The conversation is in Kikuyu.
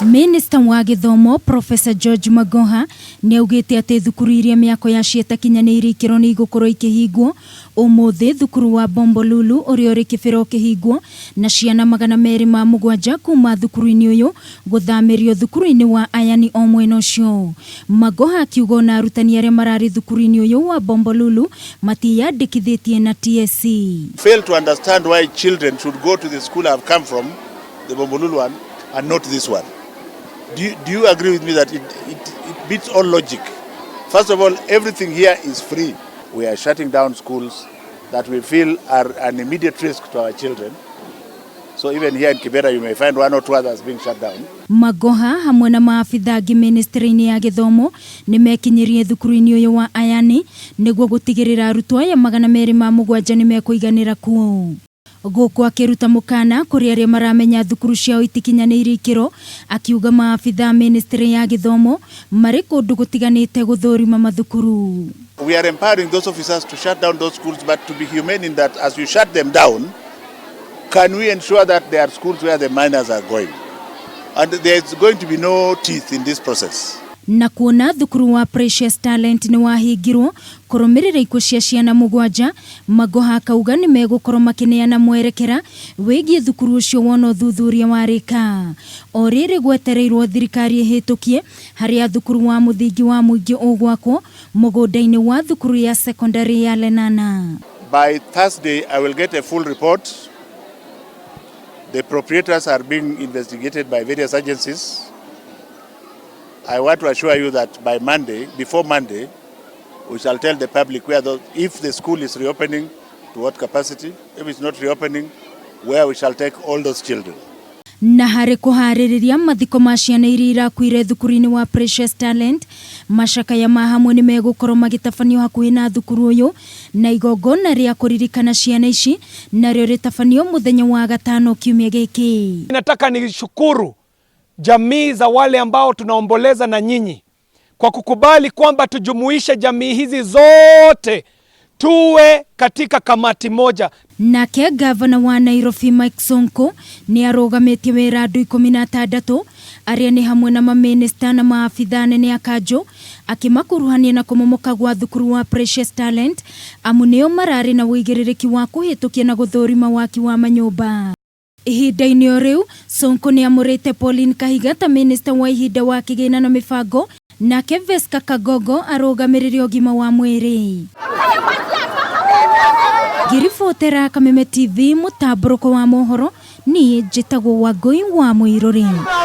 Minista wa gĩthomo Professor George Magoha nĩaugĩte atĩ thukuru iria mĩako yacio ĩtakinyanĩirie ikĩro nĩ igũkorwo ikĩhingwo ũmũthĩ. Thukuru wa Bombolulu ũrĩa ũrĩ Kĩbĩra ũkĩhingwo na ciana 207 kuma thukuru-inĩ ũyũ gũthamĩrio thukuru-inĩ wa Ayani o mwena ũcio. Magoha akiuga ona arutani arĩa mararĩ thukuru-inĩ ũyũ wa Bombolulu matiyandĩkithĩtie na TSC. Fail to understand why children should go to the school I've come from, the Bombolulu one, and not this one. Do you agree with me that it beats all logic? First of all, everything here is free. We are shutting down schools that we feel are an immediate risk to our children. So even here in Kibera, you may find one or two others being shut down. Magoha hamwe na maabitha angĩ ministry-inĩ ya gĩthomo nĩ mekinyirie thukuru-inĩ ũyũ wa Ayani nĩguo gũtigĩrĩra arutwo aya 207 nĩ mekũiganĩra kuo. Gũkũ akĩruta mũkana kũrĩ arĩa maramenya thukuru ciao itikinyanĩirie ikĩro, akiuga maabitha a ministry ya gĩthomo marĩ kũndũ gũtiganĩte gũthũrima mathukuru. We are empowering those officers to shut down those schools, but to be humane in that as you shut them down, can we ensure that there are schools where the minors are going? And there's going to be no teeth in this process. Na kuona thukuru wa Precious Talent nĩ wahingirwo kũrũmĩrĩra ikuũ cia ciana 7, Magoha akauga nĩ megũkorwo makĩneana mwerekera wĩgiĩ thukuru ũcio wona ũthuthuria warĩka. O rĩrĩ gwetereirwo thirikari ĩhĩtũkie harĩa thukuru wa mũthingi wa mũingĩ ũgwakwo mũgũnda-inĩ wa thukuru ya secondary ya Lenana. By Thursday, I will get a full report. The proprietors are being investigated by various agencies. I want to assure you that by Monday, before Monday, we shall tell the public where those, if the school is reopening, to what capacity, if it's not reopening, where we shall take all those children. Na harĩ kũharĩrĩria mathiko ma ciana iria irakuire thukuru-inĩ wa Precious Talent, macakaya ma hamwe nĩ megũkorwo magĩtabanio hakuhĩ na thukuru ũyũ na igongona rĩa kũririkana ciana ici narĩo rĩtabanio mũthenya wa gatano kiumia gĩkĩ. Nataka nishukuru jamii za wale ambao tunaomboleza na nyinyi kwa kukubali kwamba tujumuishe jamii hizi zote tuwe katika kamati moja. Nake gavana wa Nairobi Mike Sonko nĩ arũgamĩtie wĩra andũ 16 arĩa nĩ hamwe na mamĩnĩsta na maabitha anene a kanjũ, akĩmakuruhania na kũmomoka gwa thukuru wa Precious Talent, amu nĩo mararĩ na ũigĩrĩrĩki wa kũhĩtũkia na gũthũrima waki wa manyũmba. Ihinda-inĩ o rĩu, Sonko nĩ amũrĩte Pauline Kahiga ta minista wa ihinda wa kĩgĩna na mĩbango, nake Vesca Kagogo arũgamĩrĩre ũgima wa mwĩrĩ. Ngĩribotera Kameme TV mũtambũrũko wa mohoro, niĩ njĩtagwo Wangũi wa Mũirũrĩ.